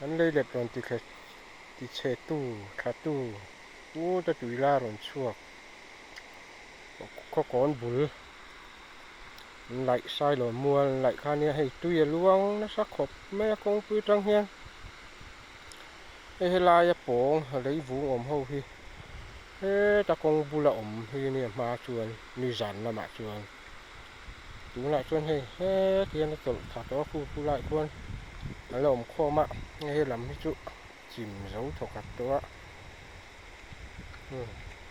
An leilet rawn ti thle ti chhe tu tha tu put a tui la rawn chhuak khawkawn bul an laih sailawm mual an laih kha nia hei tui a luang nasa khawp mai a kawngpui atang hian hei helaia pawng lei vung awm ho hi heta kawng bula awm hi nia hma chuan nizan lamah chuan. Tunah chuan hei heti hian a tawlh tha tawh a khu khu laiah khuan a la awm khawm a hei he lam hi chu chim zo thawkhat tawh a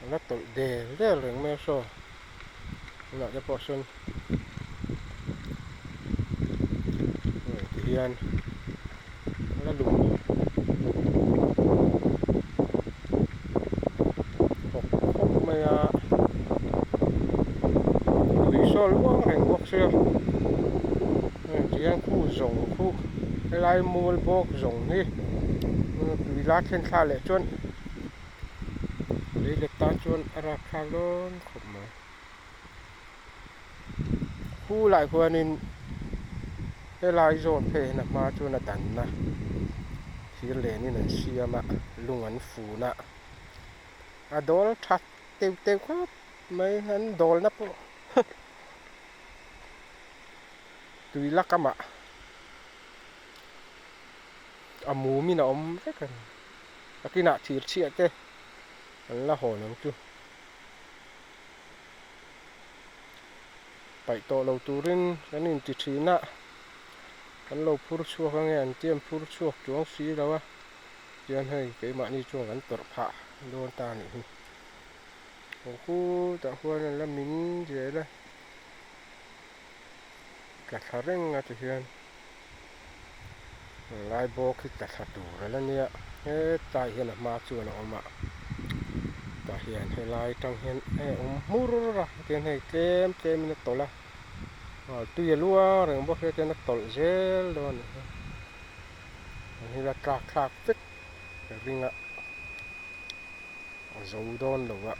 a la tawlh del del reng mai a saw tunah te pawh sawn ti hian a la lum hawk hawk mai a tui saw luang reng bawk sia heng ti hian khu zawng khu helai mual bawk zawng hi tui la thlen thla leh chuan lei let tan chuan a rapthlak dawn khawp mai khu lai khuanin helai zawn phei hian a hma chuan a danna thir lenin an siam a lung an fun a a dawl tha teuh teuh khawp mai an dawlna pawh tui la kamah a mumin a awm vek a ni a kinah thir chhiah te an la hawn ang chu. Paih tawh lo turin kan inti thin a, kan lo phur chhuak ange an ti an phur chhuak chuang si lo a, tichuan hei keimahni chuan kan tawrh phah dawn ta a nih hi. Aw khutah khuan an la min zel a, tla thla reng a tihian lai bawk hi tla thla tur a la nia hetlai hian a hma chuan a awm a tah hian helai atang hian hei a awm hmur a tihian hei tlem tlem in a tawlh a ah tui a luang reng bawk sia tihian a tawlh zel dawn a nih hi hei la tlak thlak vek ka ring a a zo dawn lo a.